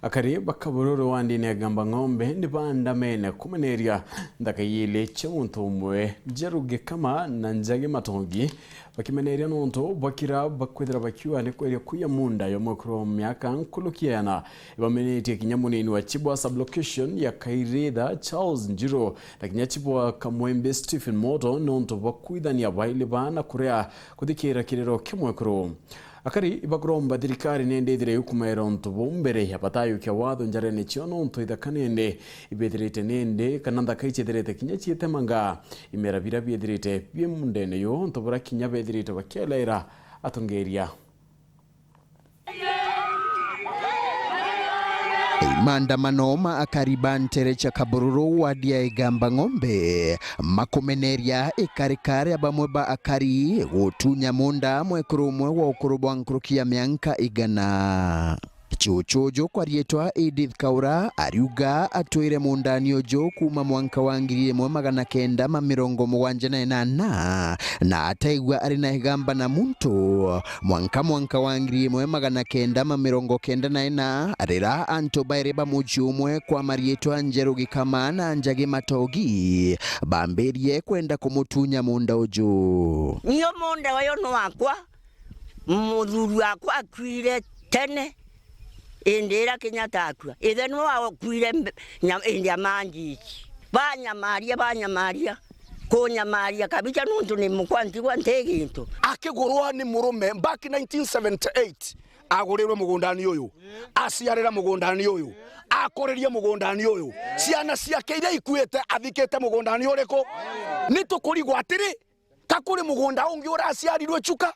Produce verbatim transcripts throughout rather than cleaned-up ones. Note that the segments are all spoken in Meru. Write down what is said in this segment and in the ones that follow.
Akari ba Kabururu wandine ya Gamba Ng'ombe ni baandamene kumeneria nthaka iili cia muntu umwe, Njeru Gikama na Njagi Matogi, bakimeneria nontu bwa kira bakwithira bakiuga ni kweria kuiya munda ya mwekuru wa miaka nkuruki ya ena. Ibamenetie kinya munini wa chibu wa sublocation ya Kairitha, Charles Njiru, na kinya chibu wa Kamwembe, Stephen Moto, nontu bwa kwithania baili baa na kuria kuthikira kiriro kia mwekuru. Akari ibakuromba thirikari nende ithire yukumaira untu buu mbere ya batayukia watho njarene cio, nontu ithaka nende ibethirite nende kana nthaka iciethirite kinya cietemanga imera bira biethirite bi mundene yu, untu bura kinya bethirite bakieleera atongeria. Maandamano ma akari ba ntere cia Kabururu wadi ya Igamba Ng'ombe makumeneria ikarikari ya bamwe ba akari gutunya munda mwekuru umwe wa ukuru bwa nkuruki ya mianka igana. Chuchu uju kwa riitwa Edith Kaura ariuga atwire mundani uju kuuma mwanka wa ngiri imwe magana kenda ma mirongo mugwanja na inana, na ataigua ari na igamba na muntu. Mwanka, mwanka wa ngiri imwe magana kenda ma mirongo kenda na ina, rira antu bairi ba muji umwe kwa mariitwa Njeru Gikama na Njagi Matogi bambirie kwenda kumutunya munda uju. Nio munda uyu ni wakwa, muthuri wakwa akuire tene, indi ira Kenyatta akua. Ithe niwe wakuire mbe-, nya-, indi ya manjiji. Banyamaria, banyamaria. Kunyamaria kabicha nontu ni mukwa ntigwa nti gintu. Akigurwa ni murume back nineteen seventy-eight, agurirwe mugundani uyu, aciarira mugundani uyu, akuriria mugundani uyu. Ciana ciake iria ikuite athikite mugundani uriku? Ni tukurigwa atiri, ka kuri mugunda ungi uraciarirwe Chuka?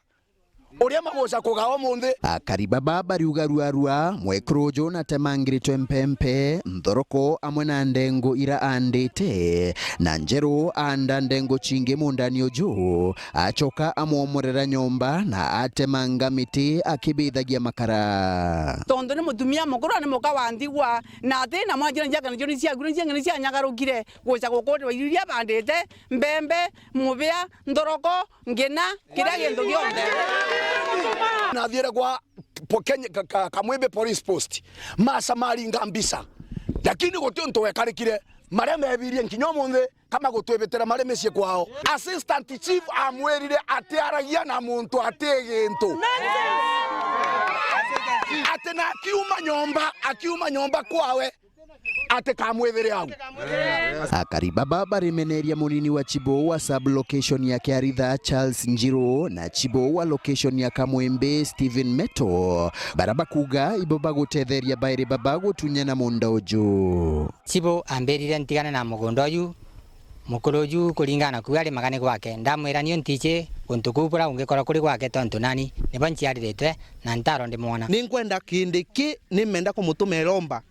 Uria maguca kugawa umunthi. Akari baba bariuga ruarua, mwekuru uju natemangiritwe mpempe, nthoroko amwe na ndengu ira aandite, na Njeru aanda ndengu cingi mundani uju, acoka amwomorera nyomba na atemanga miti akibithagia makara. Tontu ni mutumia mukuru na ni muka wa nthigwa, na ati na mwanjira njiakana cio ni ciaku, ni ciang'ani cianyagarukire guca gukurwa irio iria bandite, mbembe, mubia, nthoroko, ngina, kiria gintu gionthe. Nathiire kwa po-, Kenya, ka, ka, Kamwimbi Police Post, maca maringa mbisa, lakini guti untu wekarikire. Maria mebirie nkinya umunthi, kama gutwibitira mari micii kwao. Assistant Chief amwirire atiaragia na muntu ati gintu, ati na akiuma nyomba, akiuma nyomba kwawe, ati kamwithire au. Akari baba barimeneria munini wa chibu wa sub-location ya Kiaritha, Charles Njiru, na chibu wa location ya Kamwimbi, Stephen Meto, bara bakuga ibo bagutetheria bairi baba gutunyana munda uju. Chibu ambirire ntigane na mugunda uju, mukuru uju kuringana na kuuga ari magani gwake. Ndamwira niu ntichi guntu kuu bura ungikorwa kuri gwake, tontu nani nibo nciariritwe na ntaro ndi mwana. Ninkwenda kindi ki, nimenda kumutuma iromba.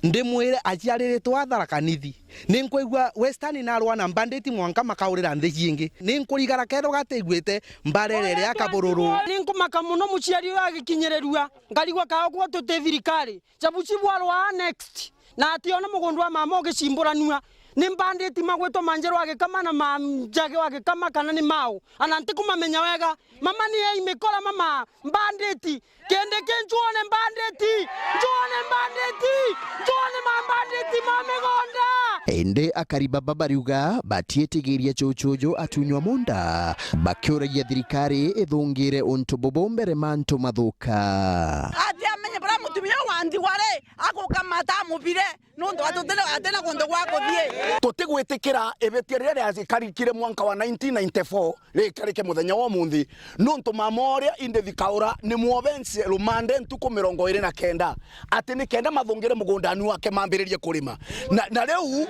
Ndimwire aciariritwe a Tharaka Nithi. Ninkwigua Western narwa na mbanditi mwanka makaurira nthi ciingi. Ninkurigara kethirwa gatiiguite mbarere iria Kabururu. Ninkumaka mono muciari uyu agikinyirirua, nkarigwa kaa gwe tuti thirikari. Chabuchi bwarwa next. Na ationa mugunda wa mama ugicimburanua ni mbanditi magwitwa ma Njeru wa Gikama na ma Njagi wa Gikama kana ni mao. Ana ntikumamenya wega. Mama ni ei mikora mama mbanditi. Kindi ki njuone mbanditi, njuone mbanditi, njuone mambanditi ma migonda. Indi akari baba bariuga batiitigiria chuchu uju atunywa munda, bakiuragia thirikari ithungire untu bubu mbere mantu mathuka. Ati amenye bara mutumia wa ndigwa ri, agukamata amubire. Nontu atutire, atina kuntu gwa kuthii. Tutigwitikira ibitia riria riakarikire mwanka wa nineteen ninety-four rikarike muthenya wa umunthi, nontu mama uria Edith Kaura ni mwobense rumande ntuku mirongo iri na kenda, ati ni kenda mathungire mugundani wake mambiririe kurima. Na, na riu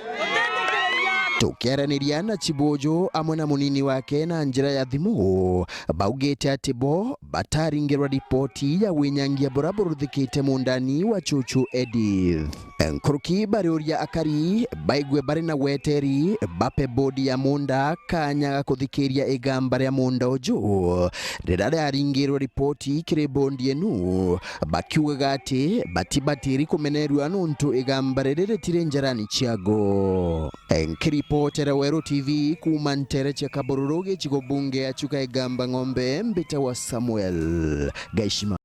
tukiaraniria na chibu uju amwe na munini wake na njira ya thimu, baugite ati bo bataringirwa ripoti ya winyangia bura buruthikite mundani wa chuchu Edith. Nkuruki bariuria akari baigue bari na gweteri bape bodi ya munda kanya ga kuthikiria igamba ria munda uju riria riaringirwe ripoti kiri bodi enu, bakiugaga ati batibatiri kumenerua nontu igamba riri ritiri njarani ciago. Nkiripotera Weru T V kuuma ntere cia Kabururu, gicigo bunge ya Chuka Igamba Ng'ombe, mbita wa Samuel Gaishima.